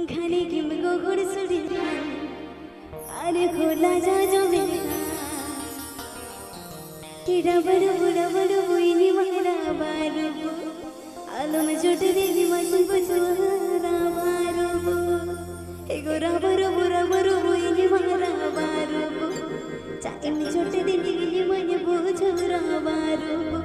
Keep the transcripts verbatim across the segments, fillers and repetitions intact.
ᱜᱷᱟᱱᱮ ᱜᱮᱢ ᱜᱚᱜᱚᱲ ᱥᱩᱰᱤ ᱠᱷᱟᱱ ᱟᱨ ᱠᱷᱚᱞᱟ ᱡᱟᱡᱚᱢᱮ ᱠᱷᱟᱱ᱾ ᱨᱟᱵᱟᱨᱩᱵᱩ ᱨᱟᱵᱟᱨᱩᱵᱩ ᱤᱧ ᱢᱟ ᱨᱟᱵᱟᱨᱩᱵᱩ᱾ ᱟᱞᱚᱢ ᱡᱚᱴᱮᱫᱤᱧ ᱢᱟᱹᱧ ᱵᱩᱡᱷᱟᱹᱣᱟ ᱨᱟᱵᱟᱨᱩᱵᱩ᱾ ᱮᱜᱳ ᱨᱟᱵᱟᱨᱩᱵᱩ ᱨᱟᱵᱟᱨᱩᱵᱩ ᱤᱧ ᱢᱟ ᱨᱟᱵᱟᱨᱩᱵᱩ᱾ ᱪᱟ ᱮᱢ ᱡᱚᱴᱮᱫᱤᱧ ᱤᱧ ᱢᱟᱹᱧ ᱵᱩᱡᱷᱟᱹᱣ ᱨᱟᱵᱟᱨᱩᱵᱩ᱾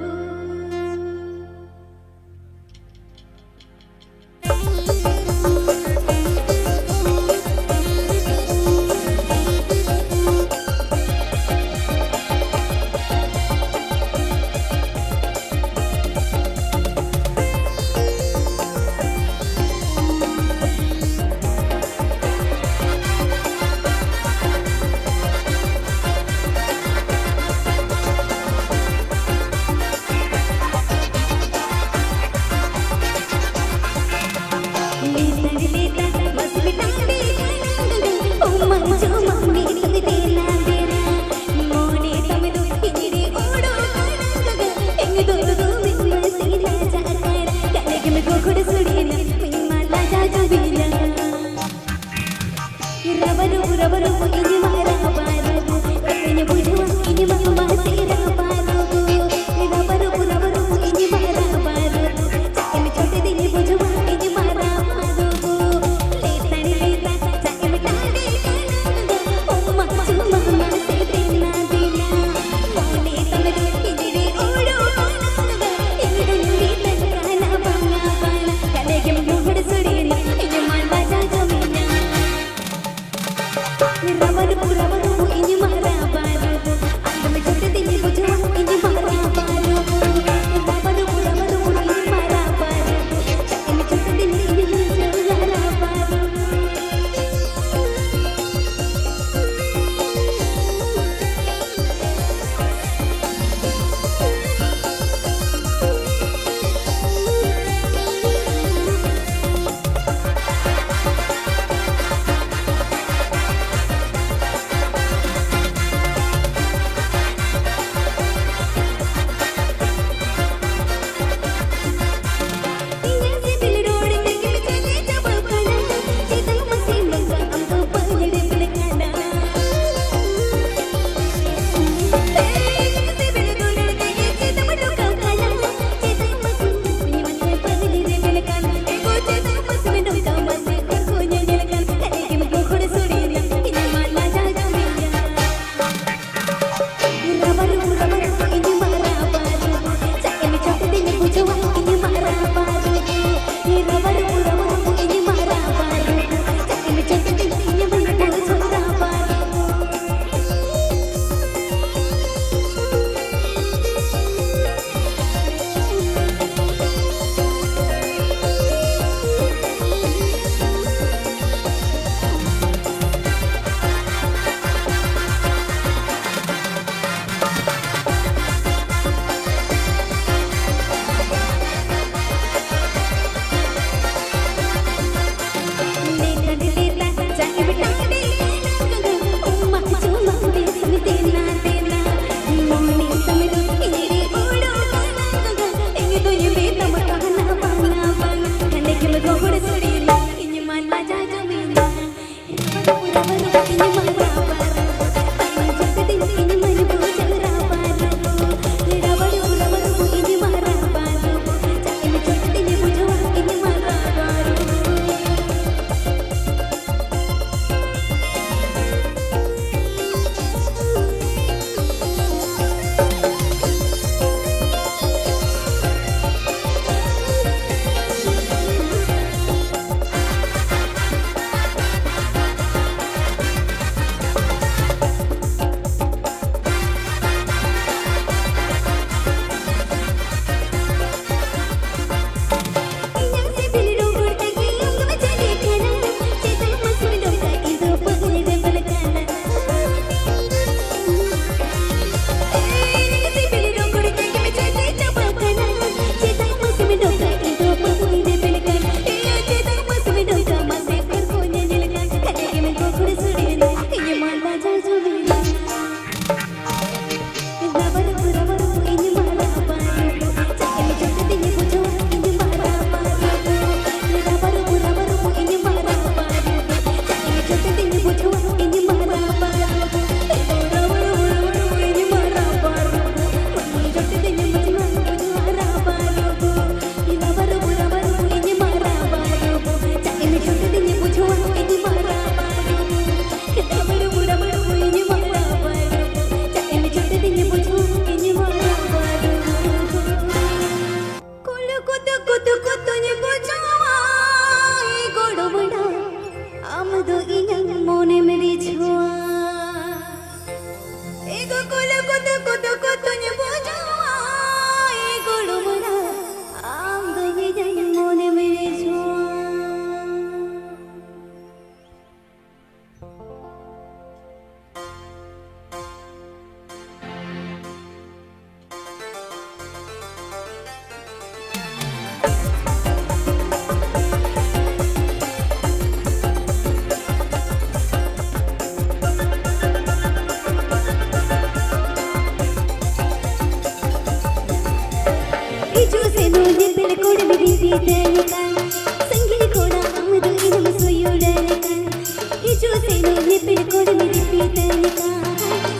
ᱢᱤᱛᱟᱹᱧ ᱠᱟᱱ,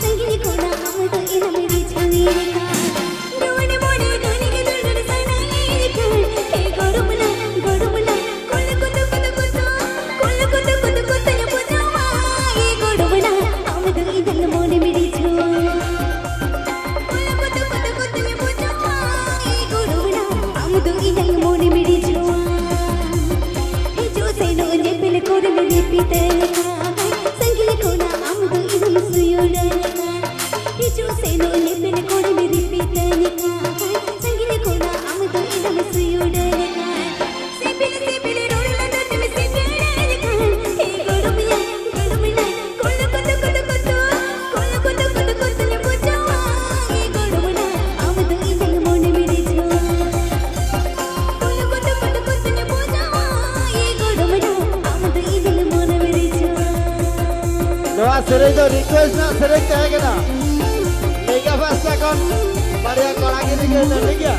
ᱥᱟᱺᱜᱤᱧ ᱠᱷᱚᱱᱟᱜ ᱟᱢ ᱫᱚ ᱤᱧᱮᱢ ᱨᱤᱡᱷᱟᱹᱣᱤᱧ ᱠᱟᱱ᱾ ᱱᱚᱣᱟ ᱢᱚᱱᱮ ᱫᱚ ᱱᱤᱡᱮ ᱫᱚ ᱱᱚᱰᱮ ᱥᱟᱱᱟᱭᱤᱧ ᱠᱟᱱ᱾ ᱦᱮ ᱜᱚᱲᱚᱢ ᱱᱟ, ᱜᱚᱲᱚᱢ ᱱᱟ, ᱠᱚᱞ ᱠᱚᱫᱚ ᱠᱚᱫᱚ ᱠᱚᱫᱚ, ᱠᱚᱞ ᱠᱚᱫᱚ ᱠᱚᱫᱚ ᱠᱚᱫᱚᱧ ᱵᱩᱡᱷᱟᱹᱣᱟ᱾ ᱦᱮ ᱜᱚᱲᱚᱢ ᱱᱟ, ᱟᱢ ᱫᱚ ᱤᱧᱟᱜ ᱢᱚᱱᱮᱢ ᱨᱤᱡᱷᱟᱹᱣᱟ᱾ ᱠᱚᱞ ᱠᱚᱫᱚ ᱠᱚᱫᱚ ᱠᱚᱫᱚᱧ ᱵᱩᱡᱷᱟᱹᱣᱟ᱾ ᱦᱮ ᱜᱚᱲᱚᱢ ᱱᱟ, ᱟᱢ ᱫᱚ ᱤᱧᱟᱜ ᱢᱚᱱᱮᱢ ᱨᱤᱡᱷᱟᱹᱣᱟ᱾ ᱦᱤᱡᱩᱜ ᱥᱮᱱᱚᱜ ᱧᱮᱯᱮᱞ ᱠᱚᱨᱮᱢ ᱨᱤᱯᱤᱛᱟᱹᱧ ᱠᱟᱱ᱾ ᱥᱟᱺᱜᱤᱧ ᱠᱷᱚᱱᱟᱜ ᱟᱢ ᱫᱚ ᱤᱧᱮᱢ ᱥᱩᱭᱩᱲᱟᱹᱧ ᱠᱟᱱ᱾ ᱦᱤᱡᱩᱜ ᱥᱮᱱᱚᱜ ᱧᱮᱯᱮᱞ ᱠᱚᱨᱮᱢ ᱨᱤᱯᱤᱛᱟᱹᱧ ᱠᱟᱱ᱾ ᱥᱟᱺᱜᱤᱧ ᱠᱷᱚᱱᱟᱜ ᱟᱢ ᱫᱚ ᱤᱧᱮᱢ ᱥᱩᱭᱩᱲᱟᱹᱧ ᱠᱟᱱ᱾ ᱥᱤᱵᱤᱞ ᱥᱤᱵᱤᱞ ᱨᱚᱲ ᱞᱟᱸᱫᱟ ᱛᱮᱢ ᱥᱤᱵᱤᱞᱟᱹᱧ ᱠᱟᱱ᱾ ᱦᱮ ᱜᱚᱲᱚᱢ ᱭᱟ, ᱜᱚᱲᱚᱢ ᱱᱟ, ᱠᱚᱞ ᱠᱚᱫᱚ ᱠᱚᱫᱚ ᱠᱚᱫᱚ, ᱠᱚᱞ ᱠᱚᱫᱚ ᱠᱚᱫᱚ ᱠᱚᱫᱚᱧ ᱵᱩᱡᱷᱟᱹᱣᱟ᱾ ᱦᱮ ᱜᱚᱲᱚᱢ ᱱᱟ, ᱟᱢ ᱫᱚ ᱤᱧᱟᱜ ᱢᱚᱱᱮᱢ ᱨᱤᱡᱷᱟᱹᱣᱟ᱾ ᱠᱚᱞ ᱠᱚᱫᱚ ᱠᱚᱫᱚ ᱠᱚᱫᱚᱧ ᱵᱩᱡᱷᱟᱹᱣᱟ᱾ ᱦᱮ ᱜᱚᱲᱚᱢ ᱱᱟ, ᱟᱢ ᱫᱚ ᱤᱧᱟᱜ ᱢᱚᱱᱮᱢ ᱨᱤᱡᱷᱟᱹᱣᱟ᱾ ᱱᱚᱣᱟ ᱥᱮᱨᱮᱧ ᱫᱚ request ᱨᱮᱱᱟᱜ ᱥᱮᱨᱮᱧ ᱛᱟᱦᱮᱸ ᱠᱟᱱᱟ᱾ ᱢᱮᱜᱟ ᱯᱟᱥᱴᱟ ᱠᱷᱚᱱ ᱵᱟᱨᱭᱟ ᱠᱚᱲᱟ ᱜᱤᱫᱽᱨᱟᱹ ᱠᱚ ᱮᱱᱮᱡᱟ, ᱴᱷᱤᱠ ᱜᱮᱭᱟ?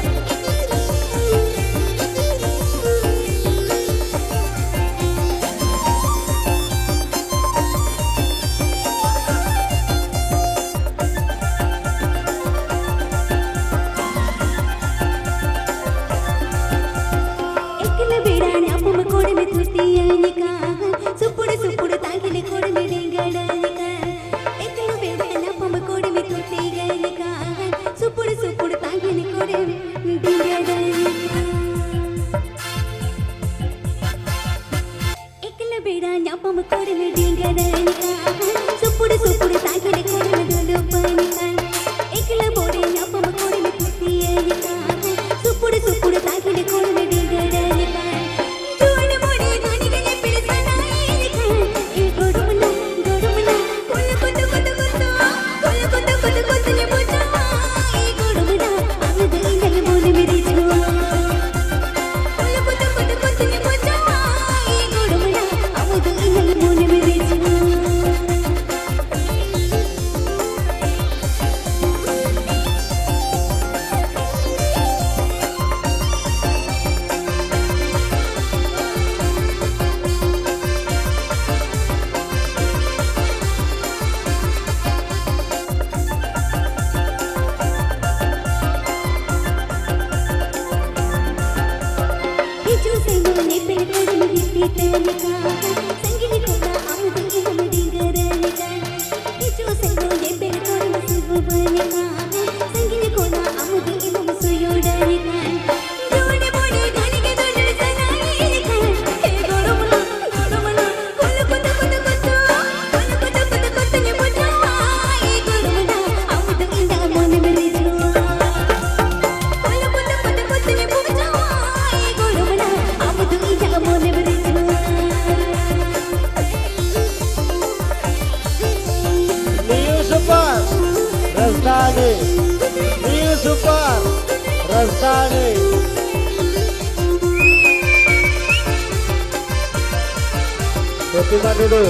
ᱮᱠᱞᱟ ᱵᱮᱲᱟ ᱧᱟᱯᱟᱢ ᱠᱚᱨᱮᱢ ᱛᱷᱩᱛᱤᱭᱟᱹᱧ ᱠᱟᱱ, ᱥᱩᱯᱩᱲ ᱥᱩᱯᱩᱲ ᱛᱟᱸᱜᱤᱱ ᱠᱚᱨᱮᱢ ᱰᱮᱸᱜᱟᱲᱟᱹᱧ ᱠᱟᱱ᱾ ᱮᱠᱞᱟ ᱵᱮᱲᱟ ᱧᱟᱯᱟᱢ ᱠᱚᱨᱮᱢ ᱛᱷᱩᱛᱤᱭᱟᱹᱧ ᱠᱟᱱ, ᱥᱩᱯᱩᱲ ᱥᱩᱯᱩᱲ ᱛᱟᱸᱜᱤᱱ ᱠᱚᱨᱮᱢ ᱰᱮᱸᱜᱟᱲᱟᱹᱧ ᱠᱟᱱ᱾ ᱮᱠᱞᱟ ᱵᱮᱲᱟ ᱧᱟᱯᱟᱢ ᱠᱚᱨᱮᱢ ᱰᱮᱸᱜᱟᱲᱟᱹᱧ ᱠᱟᱱ, ᱥᱩᱯᱩᱲ ᱥᱩᱯᱩᱲ ᱛᱟᱸᱜᱤᱱ ᱠᱚᱨᱮᱢ ᱫᱩᱞᱩᱵᱟᱹᱧ ᱠᱟᱱ᱾ ᱮᱠᱞᱟ ᱵᱮᱲᱟ ᱧᱟᱯᱟᱢ ᱠᱚᱨᱮᱢ ᱛᱷᱩᱛᱤᱭᱟᱹᱧ ᱠᱟᱱ, ᱥᱩᱯᱩᱲ ᱥᱩᱯᱩᱲ ᱛᱟᱸᱜᱤᱱ ᱠᱚᱨᱮᱢ ᱰᱮᱸᱜᱟᱲᱟᱹᱧ ᱠᱟᱱ᱾ ᱡᱩᱣᱟᱹᱱ ᱢᱚᱱᱮ ᱫᱚ ᱱᱤᱡᱮ ᱧᱮᱯᱮᱞ ᱥᱟᱱᱟᱭᱤᱧ ᱠᱟᱱ᱾ ᱮ ᱜᱚᱲᱚᱢ ᱱᱟ, ᱜᱚᱲᱚᱢ ᱱᱟ, ᱠᱚᱞ ᱠᱚᱫᱚ ᱠᱚᱫᱚ ᱠᱚᱫᱚ, ᱠᱚᱞ ᱠᱚᱫᱚ ᱠᱚᱫᱚ ᱠᱚᱫᱚᱧ ᱵᱩᱡᱷᱟᱹᱣᱟ᱾ ᱮ ᱜᱚᱲᱚᱢ ᱱᱟ, ᱟᱢ ᱫᱚ ᱤᱧᱟᱜ ᱢᱚᱱᱮᱢ ᱨᱤᱡᱷᱟᱹᱣᱟ᱾ ᱠᱚᱞ ᱠᱚᱫᱚ ᱠᱚᱫᱚ ᱠᱚᱫᱚᱧ ᱵᱩᱡᱷᱟᱹᱣᱟ᱾ ᱮ ᱜᱚᱲᱚᱢ ᱱᱟ, ᱟᱢ ᱫᱚ ᱤᱧᱟᱜ ᱢᱚᱱᱮᱢ ᱨᱤᱡᱷᱟᱹᱣᱟ᱾ ᱯᱨᱚᱛᱤᱢᱟ ᱴᱩᱰᱩ᱾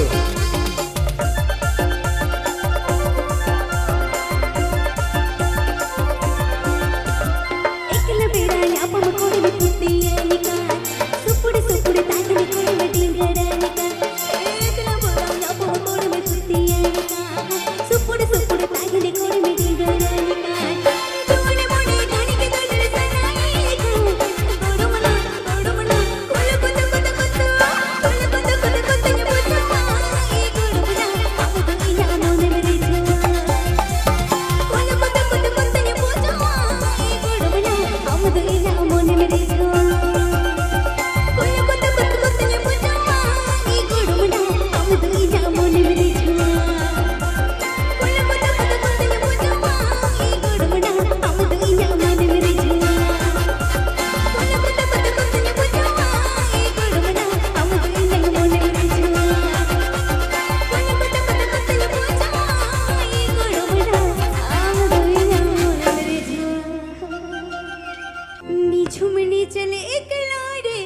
ᱮᱠᱞᱟ ᱵᱮᱲᱟ ᱧᱟᱯᱟᱢ ᱠᱚᱲᱢᱤ ᱠᱩᱥᱤᱭᱟᱹᱱᱤᱠᱟ, ᱥᱩᱯᱩᱲ ᱥᱩᱯᱩᱲ ᱛᱟᱦᱮᱱ ᱠᱚᱲᱢᱤ ᱰᱤᱝᱜᱟᱹᱨᱟᱹᱱᱤᱠᱟ᱾ ᱮᱠᱞᱟ ᱵᱮᱲᱟ ᱧᱟᱯᱟᱢ ᱠᱚᱲᱢᱤ ᱠᱩᱥᱤᱭᱟᱹᱱᱤᱠᱟ, ᱥᱩᱯᱩᱲ ᱥᱩᱯᱩᱲ ᱛᱟᱦᱮᱱ ᱠᱚᱲᱢᱤ ᱰᱤᱝᱜᱟᱹᱨᱟᱹᱱᱤᱠᱟ᱾ ᱡᱩᱣᱟᱹᱱ ᱢᱚᱱᱮ ᱜᱟᱱᱤᱠ ᱫᱟᱹᱲ ᱥᱟᱱᱟᱭᱮᱠᱟ, ᱜᱚᱲᱚᱢ ᱱᱟ, ᱜᱚᱲᱚᱢ ᱱᱟ᱾ ᱱᱤᱡᱷᱩᱢ ᱱᱤᱡᱷᱟᱹᱞ ᱮᱠᱞᱟ ᱨᱮ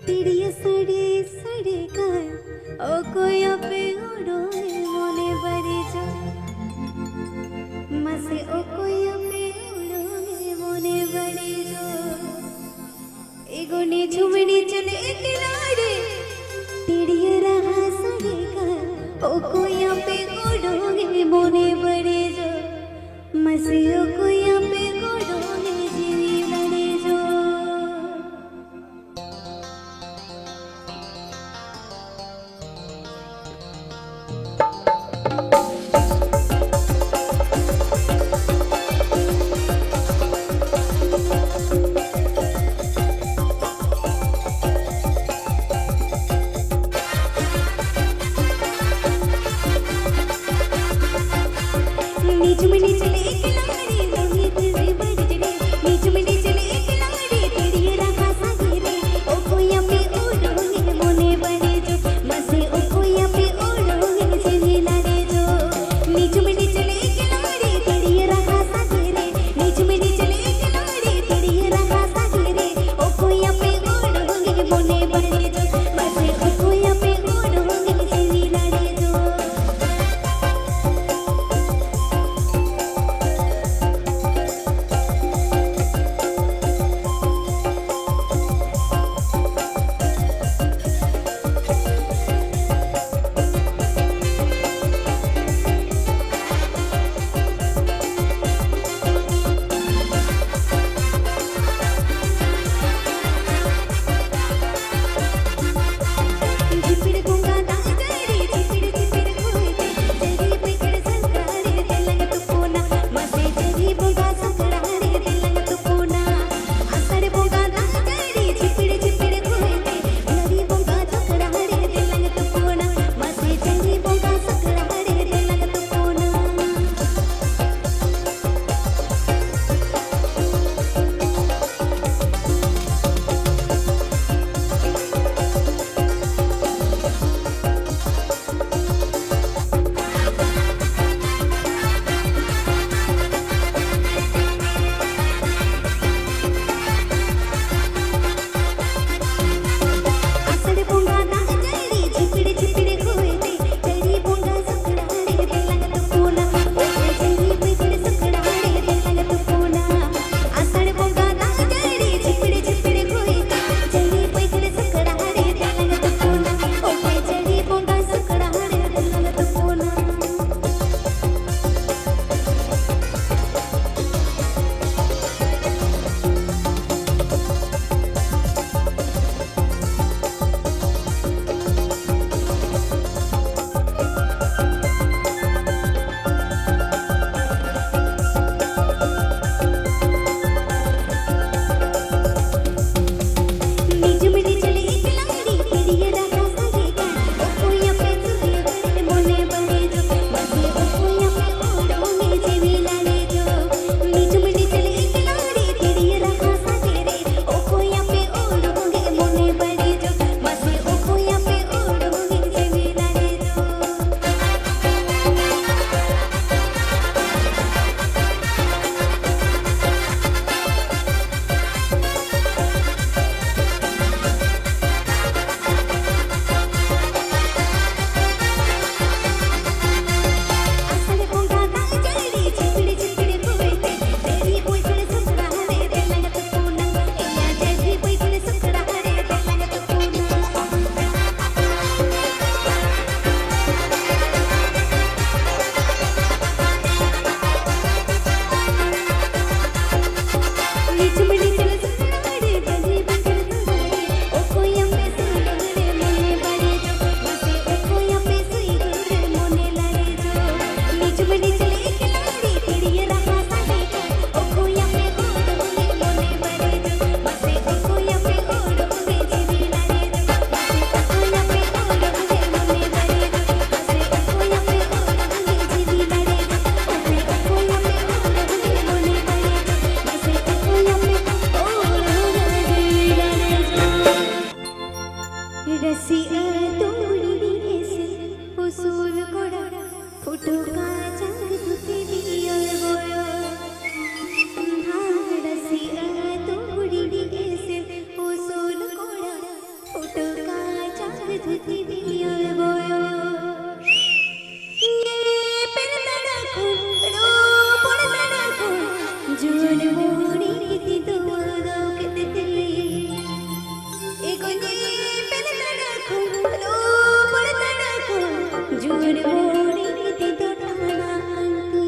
ᱛᱤᱨᱭᱳ ᱥᱟᱰᱮ ᱥᱟᱰᱮ ᱠᱟᱱ, ᱚᱠᱚᱭ ᱟᱯᱮ ᱚᱰᱚᱝ ᱢᱚᱱᱮ ᱵᱟᱹᱲᱤᱡᱚᱜ? ᱢᱟᱥᱮ ᱚᱠᱚᱭ ᱟᱯᱮ ᱚᱰᱚᱝ ᱢᱚᱱᱮ ᱵᱟᱹᱲᱤᱡᱚᱜ? ᱮᱜᱳ ᱱᱤᱡᱷᱩᱢ ᱱᱤᱡᱷᱟᱹᱞ ᱮᱠᱞᱟ ᱨᱮ ᱛᱤᱨᱭᱳ ᱨᱟᱦᱟ ᱥᱟᱰᱮ ᱠᱟᱱ, ᱚᱠᱚᱭ ᱟᱯᱮ ᱚᱰᱚᱝ ᱢᱚᱱᱮ ᱵᱟᱹᱲᱤᱡᱚᱜ? ᱢᱟᱥᱮ ᱚᱠᱚᱭ ᱟᱯᱮ ᱚᱰᱚᱝ ᱡᱤᱣᱤ ᱵᱟᱹᱲᱤᱡᱚᱜ? ᱱᱤᱡᱷᱩᱢ ᱱᱤᱡᱷᱟᱹᱞ ᱮᱠᱞᱟ ᱨᱮ ᱢᱚᱱᱮ ᱛᱤᱨᱭᱳ ᱵᱟᱹᱲᱤᱡ ᱨᱮ, ᱱᱤᱡᱷᱩᱢ ᱱᱤᱡᱷᱟᱹᱞ ᱮᱠᱞᱟ ᱨᱮ ᱛᱤᱨᱭᱳ ᱨᱟᱦᱟ ᱥᱟᱰᱮ ᱨᱮ, ᱚᱠᱚᱭ ᱟᱯᱮ ᱚᱰᱚᱝ ᱢᱚᱱᱮ ᱵᱟᱹᱲᱤᱡᱚᱜ? ᱢᱟᱥᱮ ᱚᱠᱚᱭ ᱟᱯᱮ ᱚᱰᱚᱝ ᱡᱤᱣᱤ ᱞᱟᱲᱮᱡᱚᱜ? ᱱᱤᱡᱷᱩᱢ ᱱᱤᱡᱷᱟᱹᱞ ᱮᱠᱞᱟ ᱨᱮ ᱛᱤᱨᱭᱳ ᱨᱟᱦᱟ ᱥᱟᱰᱮ ᱨᱮ, ᱱᱤᱡᱷᱩᱢ ᱱᱤᱡᱷᱟᱹᱞ ᱮᱠᱞᱟ ᱨᱮ ᱛᱤᱨᱭᱳ ᱨᱟᱦᱟ ᱥᱟᱰᱮ ᱨᱮ, ᱚᱠᱚᱭ ᱟᱯᱮ ᱚᱰᱚᱝ ᱢᱚᱱᱮ ᱵᱟᱹᱲᱤᱡᱚᱜ? ᱢᱟᱥᱮ ᱚᱠᱚᱭ ᱟᱯᱮ ᱨᱟᱹᱥᱤ ᱟᱹᱛᱩ ᱨᱤᱱᱤᱡ ᱮᱥᱮᱞ ᱩᱥᱩᱞ ᱠᱚᱲᱟ, ᱯᱷᱩᱴᱩᱠᱟ ᱪᱟᱸᱫᱽ ᱫᱷᱩᱛᱤ ᱵᱤᱭᱚᱞ ᱵᱚᱭᱚ᱾ ᱦᱟᱸ, ᱨᱟᱹᱥᱤ ᱟᱹᱛᱩ ᱨᱤᱱᱤᱡ ᱮᱥᱮᱞ ᱩᱥᱩᱞ ᱠᱚᱲᱟ, ᱯᱷᱩᱴᱩᱠᱟ ᱪᱟᱸᱫᱽ ᱫᱷᱩᱛᱤ ᱵᱤᱭᱚᱞ ᱵᱚᱭᱚ᱾ ᱧᱮᱯᱮᱞ ᱛᱟᱲᱟ ᱠᱷᱚᱱ, ᱨᱚᱯᱚᱲ ᱛᱟᱲᱟ ᱠᱷᱚᱱ, ᱡᱩᱣᱟᱹᱱ ᱢᱚᱱᱮ ᱛᱮᱫᱚ ᱟᱜᱟᱣ ᱠᱮᱫ ᱛᱮ᱾ ᱮ ᱜᱚ, ᱧᱮᱯᱮᱞ ᱛᱟᱲᱟ ᱠᱷᱚᱱ, ᱨᱚᱯᱚᱲ ᱛᱟᱲᱟ ᱠᱷᱚᱱ, ᱡᱩᱣᱟᱹᱱ ᱢᱚᱱᱮ ᱛᱮᱫᱚ ᱴᱟᱱᱟ ᱟᱱᱛᱮ᱾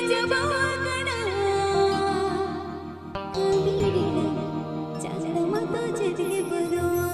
ᱪᱟᱵᱟ ᱟᱠᱟᱱᱟ᱾ ᱠᱟᱹᱢᱤ ᱨᱮᱱᱟᱜ ᱪᱟᱸᱫᱟ ᱢᱟᱛᱚ ᱪᱮᱫ ᱜᱮ ᱵᱟᱹᱱᱩᱜᱼᱟ᱾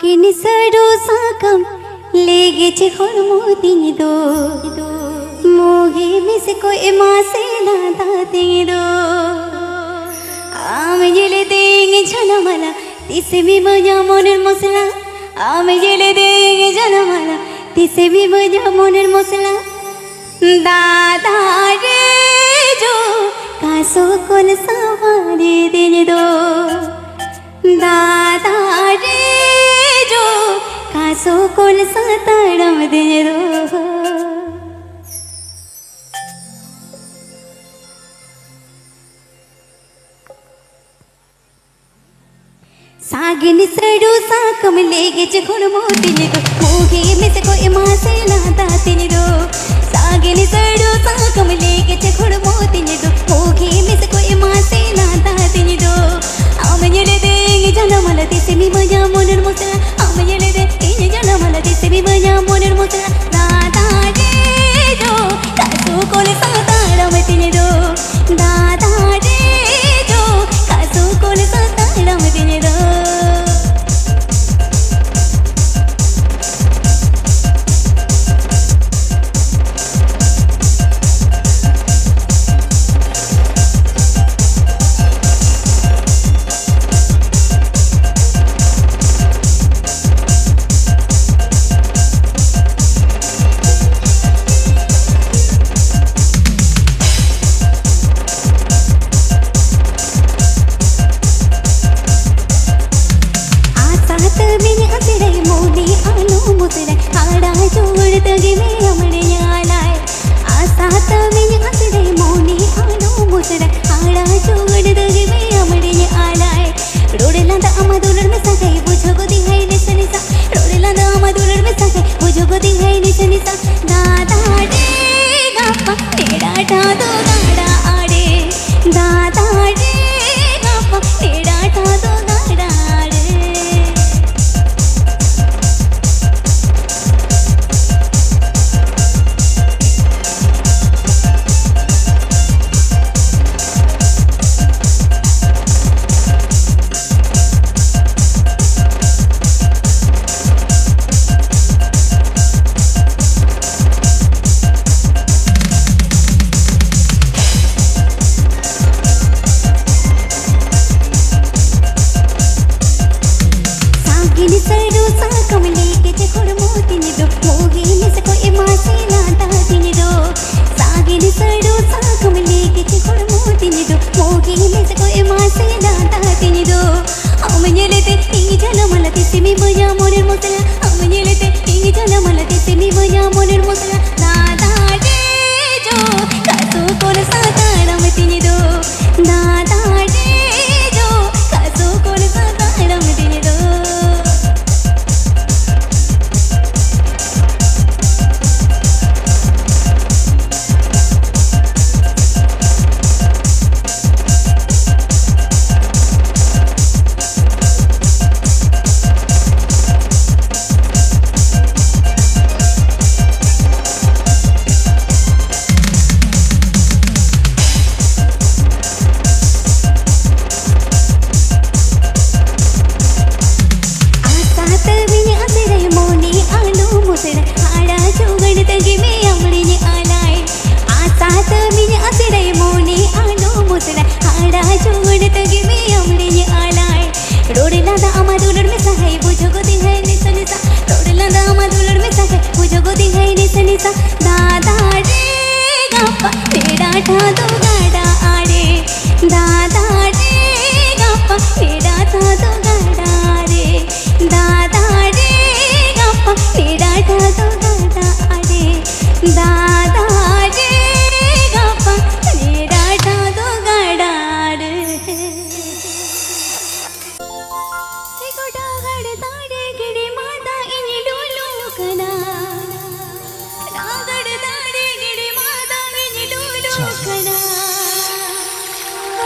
ᱤᱱᱤ ᱥᱟᱹᱨᱩ ᱥᱟᱠᱟᱢ ᱞᱮᱜᱮᱡ ᱦᱚᱲᱢᱚ ᱛᱤᱧ ᱫᱚ, ᱢᱩᱜᱤ ᱢᱤᱥ ᱠᱚ ᱮᱢᱟ ᱥᱮ ᱞᱟᱸᱫᱟ ᱛᱤᱧ ᱫᱚ᱾ ᱟᱢ ᱧᱮᱞᱮᱫᱤᱧ ᱡᱷᱟᱱᱟᱢᱟᱞᱟ, ᱛᱤᱥᱮᱢ ᱤᱢᱟᱹᱧᱟ ᱢᱚᱱᱮᱨ ᱢᱚᱥᱞᱟ? ᱟᱢ ᱧᱮᱞᱮᱫᱤᱧ ᱡᱷᱟᱱᱟᱢᱟᱞᱟ, ᱛᱤᱥᱮᱢ ᱤᱢᱟᱹᱧᱟ ᱢᱚᱱᱮᱨ ᱢᱚᱥᱞᱟ? ᱫᱟᱫᱟ ᱨᱮ ᱡᱚ, ᱠᱟᱥᱚ ᱠᱚᱞ ᱥᱟᱶᱟᱨᱤ ᱫᱤᱱ ᱫᱚ᱾ ᱫᱟᱫᱟ ᱨᱮ ᱡᱚ, ᱠᱟᱥᱚ ᱠᱚᱞ ᱥᱟᱛᱟᱲᱟᱢ ᱫᱤᱱ ᱫᱚ᱾ ᱥᱟᱜᱮᱱ ᱥᱟᱹᱨᱩ ᱥᱟᱠᱟᱢ ᱞᱮᱜᱮᱡ ᱦᱚᱲᱢᱚ ᱛᱤᱧ ᱫᱚ, ᱢᱩᱜᱤ ᱢᱤᱥ ᱠᱚ ᱮᱢᱟ ᱥᱮ ᱞᱟᱸᱫᱟ ᱛᱤᱧ ᱫᱚ᱾ ᱥᱟᱜᱮᱱ ᱥᱟᱹᱨᱩ ᱥᱟᱠᱟᱢ ᱞᱮᱜᱮᱡ ᱦᱚᱲᱢᱚ ᱛᱤᱧ ᱫᱚ, ᱢᱩᱜᱤ ᱢᱤᱥ ᱠᱚ ᱮᱢᱟ ᱥᱮ ᱞᱟᱸᱫᱟ ᱛᱤᱧ ᱫᱚ᱾ ᱟᱢ ᱧᱮᱞᱮᱫᱤᱧ ᱡᱷᱟᱱᱟᱢᱟᱞᱟ, ᱛᱤᱥᱮᱢ ᱤᱢᱟᱹᱧᱟ ᱢᱚᱱᱮᱨ ᱢᱚᱥᱞᱟ? ᱟᱢ ᱧᱮᱞᱮᱫᱤᱧ ᱡᱷᱟᱱᱟᱢᱟᱞᱟ, ᱛᱤᱥᱮᱢ ᱤᱢᱟᱹᱧᱟ ᱢᱚᱱᱮᱨ ᱢᱚᱥᱞᱟ? ᱫᱟᱫᱟ ᱨᱮ ᱡᱚ, ᱠᱟᱥᱚ ᱠᱚᱞ ᱥᱟᱛᱟᱲᱟᱢ ᱛᱤᱧ ᱫᱚ᱾ ᱫᱟᱫᱟ ᱨᱮ ᱡᱚ, ᱠᱟᱥᱚ ᱠᱚᱞ ᱥᱟᱛᱟᱲᱟᱢ ᱛᱤᱧ ᱫᱚ᱾ ᱫᱚ ᱢᱚᱜᱤ ᱢᱮᱥ ᱠᱚ ᱮᱢᱟ ᱥᱮ ᱞᱟᱸᱫᱟ ᱛᱤᱧ ᱫᱚ᱾ ᱟᱢ ᱧᱮᱞᱛᱮ ᱤᱧ ᱡᱟᱱᱟᱢ ᱟᱞᱟᱛᱮ ᱥᱤᱢᱤ ᱵᱟᱹᱧᱟ ᱢᱚᱱᱮᱨ ᱢᱚᱥᱞᱟ᱾ ᱟᱢ ᱧᱮᱞᱛᱮ ᱤᱧ ᱡᱟᱱᱟᱢ ᱟᱞᱟᱛᱮ ᱥᱤᱢᱤ ᱵᱟᱹᱧᱟ ᱢᱚᱱᱮᱨ ᱢᱚᱥᱞᱟ᱾ ᱫᱟᱫᱟ ᱨᱮ ᱡᱚ ᱠᱟᱥᱚ ᱠᱚᱞ ᱥᱟᱛᱟᱲᱟᱢ ᱛᱤᱧ ᱫᱚ᱾ ᱫᱟᱫᱟ ᱨᱮ ᱡᱚ ᱠᱟᱥᱚ ᱠᱚᱞ ᱥᱟᱛᱟᱲᱟᱢ ᱛᱤᱧ ᱫᱚ᱾ ᱟᱥᱟ ᱛᱟᱹᱢᱤᱧ ᱟᱥᱲᱟᱭ ᱢᱚᱱᱮ ᱟᱞᱚ ᱢᱩᱥᱲᱟ, ᱦᱟᱨᱟ ᱡᱩᱣᱟᱹᱱ ᱛᱟᱺᱜᱤ ᱢᱮᱭᱟ ᱢᱩᱲᱤᱧ ᱟᱞᱟᱭ᱾ ᱟᱥᱟ ᱛᱟᱹᱢᱤᱧ ᱟᱥᱲᱟᱭ ᱢᱚᱱᱮ ᱟᱞᱚ ᱢᱩᱥᱲᱟ, ᱦᱟᱨᱟ ᱡᱩᱣᱟᱹᱱ ᱛᱟᱺᱜᱤ ᱢᱮᱭᱟ ᱢᱩᱲᱤᱧ ᱟᱞᱟᱭ᱾ ᱨᱚᱲ ᱞᱟᱸᱫᱟ ᱟᱢᱟ ᱫᱩᱞᱟᱹᱲ ᱢᱮᱥᱟ ᱦᱟᱭ ᱵᱩᱡᱷᱟᱹᱣ ᱜᱚᱫᱤᱧ ᱦᱟᱭ ᱱᱤᱥᱟ ᱱᱤᱥᱟ᱾ ᱨᱚᱲ ᱞᱟᱸᱫᱟ ᱟᱢᱟ ᱫᱩᱞᱟᱹᱲ ᱢᱮᱥᱟ ᱦᱟᱭ ᱵᱩᱡᱷᱟᱹᱣ ᱜᱚᱫᱤᱧ ᱦᱟᱭ ᱱᱤᱥᱟ ᱱᱤᱥᱟ᱾ ᱫᱟᱫᱟ ᱨᱮ ᱜᱟᱯᱟ ᱱᱮᱰᱟ ᱴᱷᱟᱶ ᱫᱚ ᱜᱟᱰᱟ ᱟᱲᱮ᱾ ᱫᱟᱫᱟ ᱨᱮ ᱜᱟᱯᱟ ᱱᱮᱰᱟ ᱴᱷᱟᱶ ᱫᱚ ᱜᱟᱰᱟ ᱟᱲᱮ᱾ ᱫᱟᱫᱟ ᱨᱮ ᱜᱟᱯᱟ ᱱᱮᱰᱟ ᱴᱷᱟᱶ ᱫᱚ ᱜᱟᱰᱟ ᱟᱲᱮ᱾ ᱫᱟᱫᱟ ᱨᱮ ᱜᱟᱯᱟ ᱱᱮᱰᱟ ᱴᱷᱟᱶ ᱫᱚ ᱜᱟᱰᱟ ᱟᱲᱮ᱾ ᱥᱮ ᱜᱚᱰᱟ ᱦᱟᱲ ᱫᱟᱲᱮ ᱜᱤᱰᱤ ᱢᱟ ᱫᱟᱜ ᱤᱧ ᱞᱩᱞᱩ ᱠᱟᱱᱟ᱾ ᱨᱟᱜᱟᱲ ᱫᱟᱲᱮ ᱜᱤᱰᱤ ᱢᱟ ᱫᱟᱜ ᱤᱧ ᱞᱩᱞᱩ ᱟᱪᱪᱷᱟ᱾ ᱠᱟᱱᱟ᱾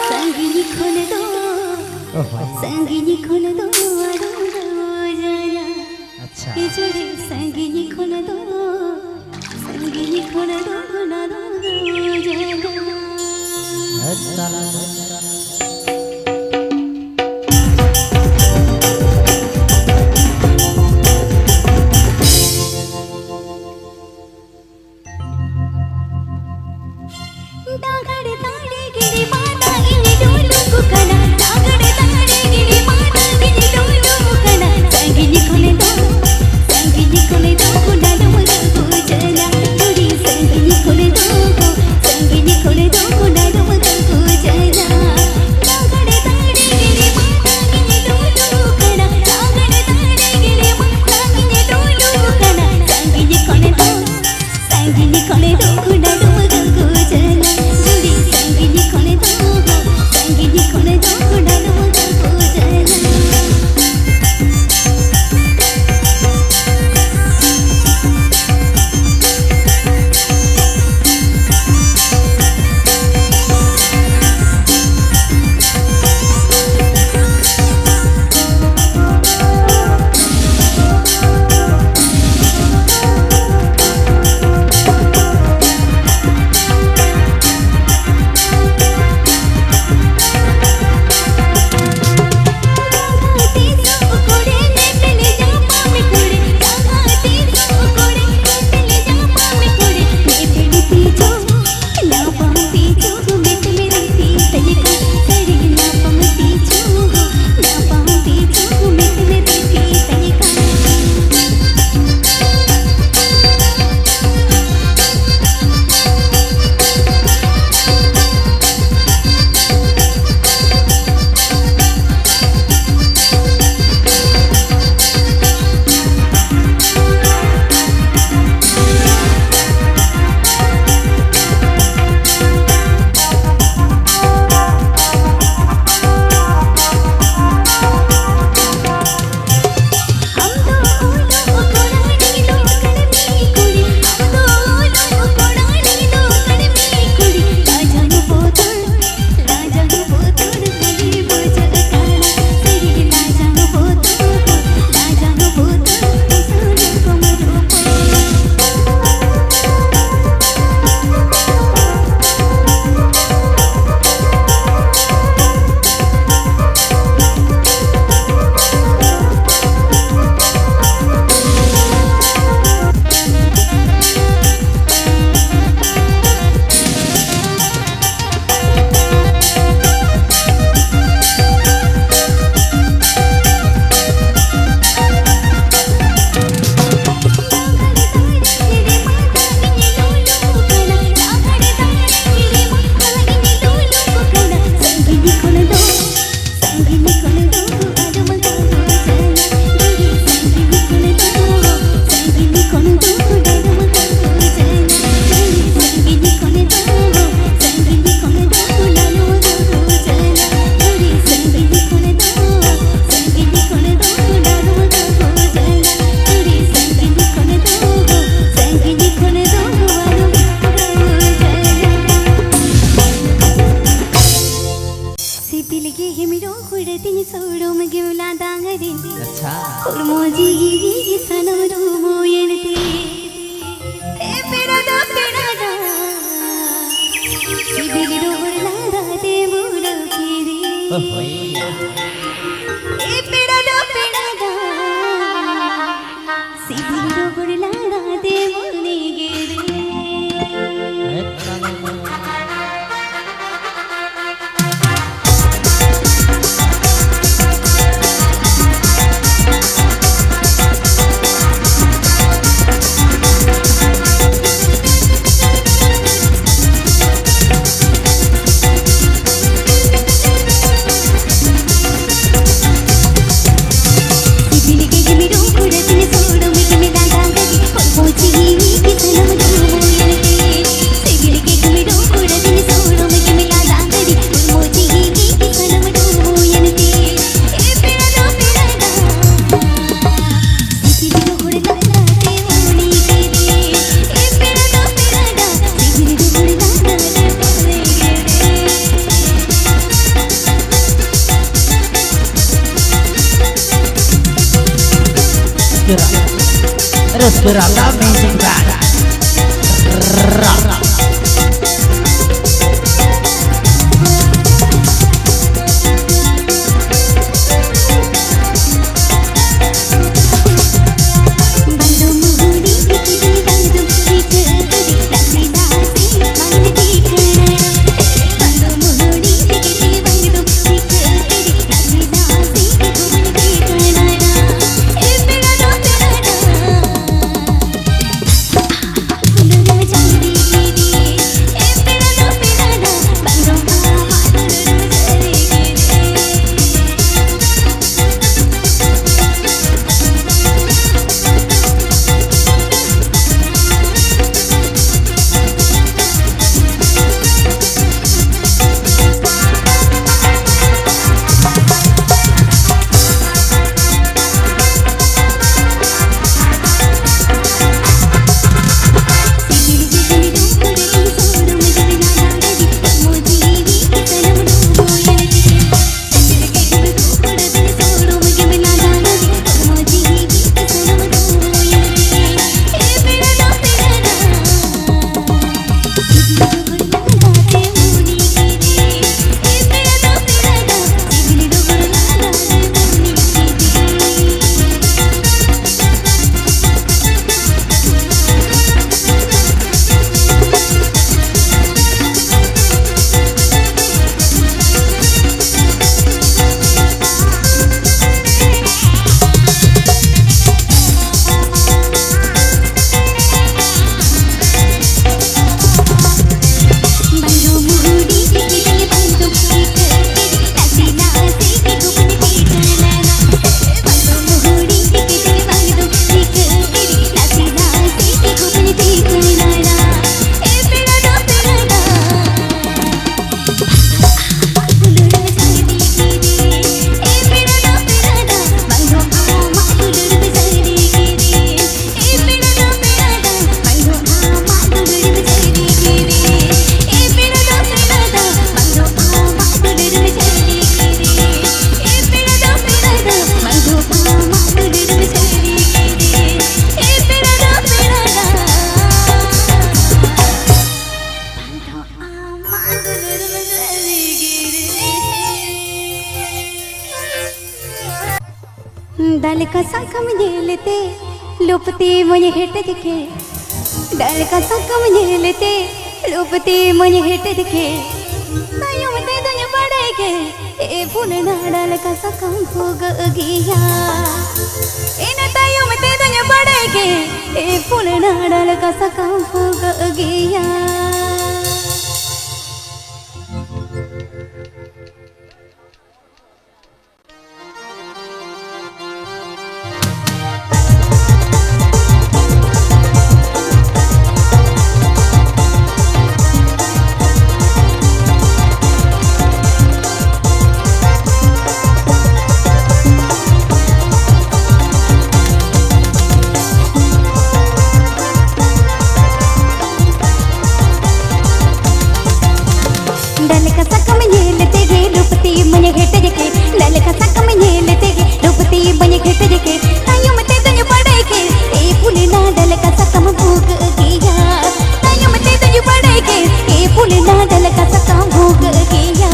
ᱥᱟᱺᱜᱤᱧ ᱠᱷᱚᱱ ᱫᱚ, ᱚᱦᱚ᱾ ᱥᱟᱺᱜᱤᱧ ᱠᱷᱚᱱ ᱫᱚ ᱟᱨᱚ ᱨᱚᱡᱟᱭᱟ᱾ ᱟᱪᱪᱷᱟ᱾ ᱦᱤᱡᱩᱜ ᱥᱟᱺᱜᱤᱧ ᱠᱷᱚᱱ ᱫᱚ, ᱥᱟᱺᱜᱤᱧ ᱠᱷᱚᱱ ᱫᱚ ᱚᱱᱟ ᱫᱚ ᱨᱚᱡᱟᱭᱟ᱾ ᱦᱮᱸ, ᱛᱟᱦᱞᱮ᱾ ᱰᱟᱜᱟᱲ ᱫᱟᱲᱮ ᱜᱤᱰᱤ ᱢᱟ ᱫᱟᱜ ᱤᱧ ᱰᱩᱞᱩᱠ ᱠᱟᱱᱟ᱾ ᱰᱟᱜᱟᱲ ᱫᱟᱲᱮ ᱜᱤᱰᱤ ᱢᱟ ᱫᱟᱜ ᱤᱧ ᱰᱩᱞᱩᱠ ᱠᱟᱱᱟ᱾ ᱥᱟᱺᱜᱤᱧ ᱠᱷᱚᱱ ᱫᱚ, ᱥᱟᱺᱜᱤᱧ ᱠᱷᱚᱱ ᱫᱚ ᱠᱚᱱᱰᱟᱞᱚᱢ ᱜᱟᱹᱜᱩ ᱪᱟᱞᱟ᱾ ᱟᱹᱰᱤ ᱥᱟᱺᱜᱤᱧ ᱠᱷᱚᱱ ᱫᱚ, ᱥᱟᱺᱜᱤᱧ ᱠᱷᱚᱱ ᱫᱚ ᱠᱚᱱᱰᱟᱞᱚᱢ ᱜᱟᱹᱜᱩ ᱪᱟᱞᱟ᱾ ᱩᱰᱟᱹᱛᱤᱧ ᱥᱚᱲᱚᱢ ᱜᱮᱢ ᱞᱟᱸᱫᱟ ᱟᱹᱫᱤᱧ᱾ ᱟᱪᱪᱷᱟ᱾ ᱦᱚᱲᱢᱚ ᱡᱤᱣᱤ ᱥᱟᱱᱟᱢ ᱨᱩᱢᱩᱭᱮᱱ ᱛᱮ᱾ ᱮ ᱯᱮᱲᱟ ᱫᱚ ᱯᱮᱲᱟ ᱫᱚ᱾ ᱥᱤᱵᱤᱞ ᱨᱚᱦᱚᱲ ᱞᱟᱸᱫᱟ ᱛᱮ ᱵᱩᱞᱟᱹᱣ ᱠᱮᱫᱮ᱾ ᱳᱦᱳᱭ᱾ ᱮ ᱯᱮᱲᱟ ᱫᱚ ᱯᱮᱲᱟ ᱫᱚ᱾ ᱥᱤᱵᱤᱞ ᱨᱚᱦᱚᱲ ᱞᱟᱸᱫᱟ ᱛᱮ ᱢᱚᱱᱮ ᱜᱮ ᱨᱮ᱾ Respirata Music Band. ᱰᱟᱞᱠᱟ ᱥᱟᱠᱟᱢ ᱧᱮᱞᱛᱮ ᱞᱩᱯᱛᱤ ᱢᱚᱧ ᱦᱮᱴᱮᱡ ᱠᱮ᱾ ᱰᱟᱞᱠᱟ ᱥᱟᱠᱟᱢ ᱧᱮᱞᱛᱮ ᱞᱩᱯᱛᱤ ᱢᱚᱧ ᱦᱮᱴᱮᱡ ᱠᱮ᱾ ᱛᱟᱭᱚᱢ ᱛᱮᱫᱚᱧ ᱵᱟᱲᱟᱭ ᱠᱮ, ᱮ ᱯᱷᱩᱞᱱᱟ ᱰᱟᱞᱠᱟ ᱥᱟᱠᱟᱢ ᱵᱷᱩᱜᱟᱹᱜ ᱜᱮᱭᱟ᱾ ᱤᱱᱟᱹ ᱛᱟᱭᱚᱢ ᱛᱮᱫᱚᱧ ᱵᱟᱲᱟᱭ ᱠᱮ, ᱮ ᱯᱷᱩᱞᱱᱟ ᱰᱟᱞᱠᱟ ᱥᱟᱠᱟᱢ ᱵᱷᱩᱜᱟᱹᱜ ᱜᱮᱭᱟ᱾ ᱰᱟᱞᱠᱟ ᱥᱟᱠᱟᱢ ᱧᱮᱞ ᱛᱮᱜᱮ ᱞᱩᱯᱛᱤ ᱢᱟᱹᱧ ᱦᱮᱴᱮᱡ ᱠᱮ᱾ ᱰᱟᱞᱠᱟ ᱥᱟᱠᱟᱢ ᱧᱮᱞ ᱛᱮᱜᱮ ᱞᱩᱯᱛᱤ ᱢᱟᱹᱧ ᱦᱮᱴᱮᱡ ᱠᱮ᱾ ᱛᱟᱭᱚᱢ ᱛᱮᱫᱚᱧ ᱵᱟᱲᱟᱭ ᱠᱮ, ᱮ ᱯᱷᱩᱞᱱᱟ ᱰᱟᱞᱠᱟ ᱥᱟᱠᱟᱢ ᱵᱷᱩᱜᱟᱹᱜ ᱜᱮᱭᱟ᱾ ᱛᱟᱭᱚᱢ ᱛᱮᱫᱚᱧ ᱵᱟᱲᱟᱭ ᱠᱮ, ᱮ ᱯᱷᱩᱞᱱᱟ ᱰᱟᱞᱠᱟ ᱥᱟᱠᱟᱢ ᱵᱷᱩᱜᱟᱹᱜ ᱜᱮᱭᱟ᱾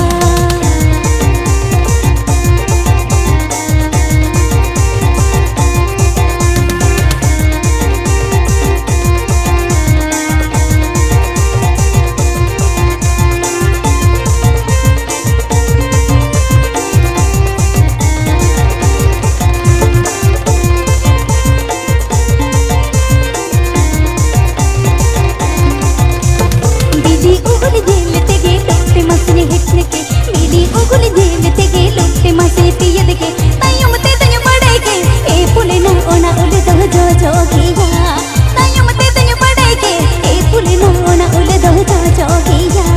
ᱵᱤᱞᱤ ᱩᱜᱩᱞ ᱧᱮᱞ ᱛᱮᱜᱮ ᱞᱩᱯᱛᱤ ᱢᱟᱥᱮᱧ ᱦᱮᱡ ᱞᱮᱠᱮ᱾ ᱵᱤᱞᱤ ᱩᱜᱩᱞ ᱧᱮᱞ ᱛᱮᱜᱮ ᱞᱩᱯᱛᱤ ᱢᱟᱥᱮ ᱛᱤᱭᱟᱹᱫ ᱠᱮ᱾ ᱛᱟᱭᱚᱢ ᱛᱮᱫᱚᱧ ᱵᱟᱲᱟᱭ ᱠᱮ, ᱮ ᱯᱷᱩᱞᱱᱟ ᱚᱱᱟ ᱩᱞ ᱫᱚ ᱡᱚᱡᱚ ᱜᱮᱭᱟ᱾ ᱛᱟᱭᱚᱢ ᱛᱮᱫᱚᱧ ᱵᱟᱲᱟᱭ ᱠᱮ, ᱮ ᱯᱷᱩᱞᱱᱟ ᱚᱱᱟ ᱩᱞ ᱫᱚ ᱡᱚᱡᱚ ᱜᱮᱭᱟ᱾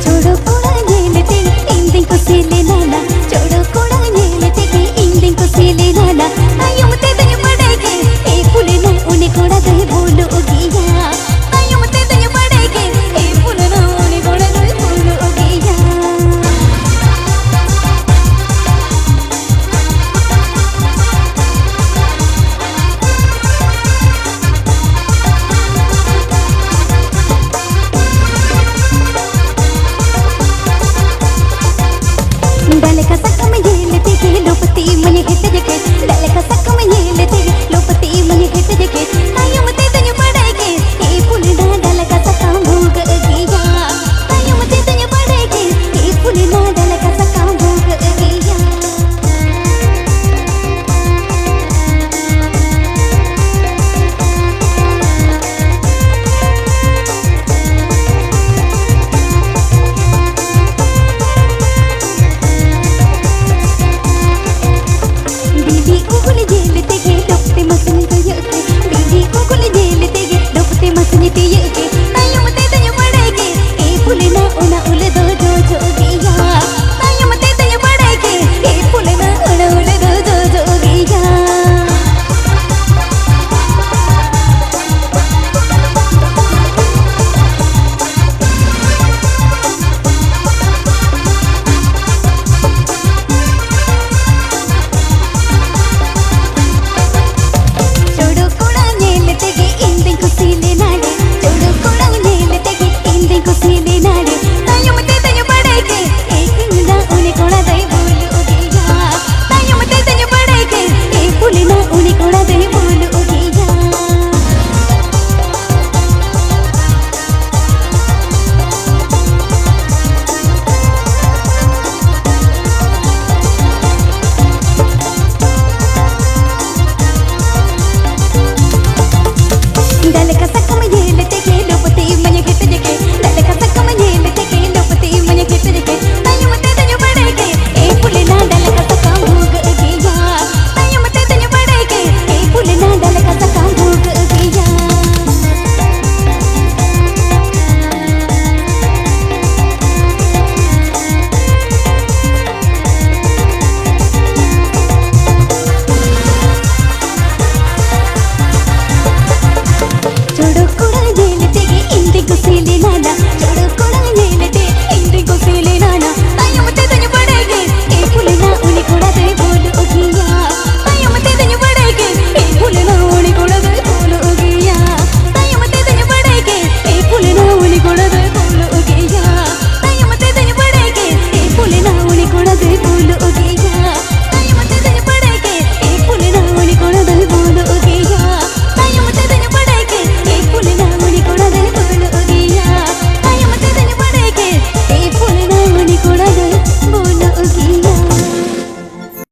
ᱪᱳᱲᱳ ᱠᱚᱲᱟ ᱧᱮᱞ ᱛᱮ ᱤᱧ ᱫᱩᱧ ᱠᱩᱥᱤ ᱞᱮᱱᱟ ᱱᱟ᱾ ᱪᱳᱲᱳ ᱠᱚᱲᱟ ᱧᱮᱞ ᱛᱮᱜᱮ ᱤᱧ ᱫᱩᱧ ᱠᱩᱥᱤ ᱞᱮᱱᱟ ᱱᱟ᱾ ᱛᱟᱭᱚᱢ ᱛᱮᱫᱚᱧ ᱵᱟᱰᱟᱭ ᱠᱮ, ᱮ ᱯᱷᱩᱞᱱᱟ ᱩᱱᱤ ᱠᱚᱲᱟ ᱫᱚᱭ ᱵᱩᱞᱩᱜ ᱜᱮᱭᱟ᱾ ᱛᱟᱭᱚᱢ ᱛᱮᱫᱚᱧ ᱵᱟᱰᱟᱭ ᱠᱮ, ᱮ ᱯᱷᱩᱞᱱᱟ ᱩᱱᱤ ᱠᱚᱲᱟ ᱫᱚᱭ ᱵᱩᱞᱩᱜ ᱜᱮᱭᱟ᱾ ᱰᱟᱞᱮ ᱠᱟᱥᱟ ᱠᱟᱢᱮ ᱡᱮᱞᱮ ᱛᱮᱜᱮ ᱞᱩᱯᱛᱤ ᱢᱟᱱᱮ ᱦᱮᱛᱮ ᱡᱮᱠᱮ ᱰᱟᱞᱮ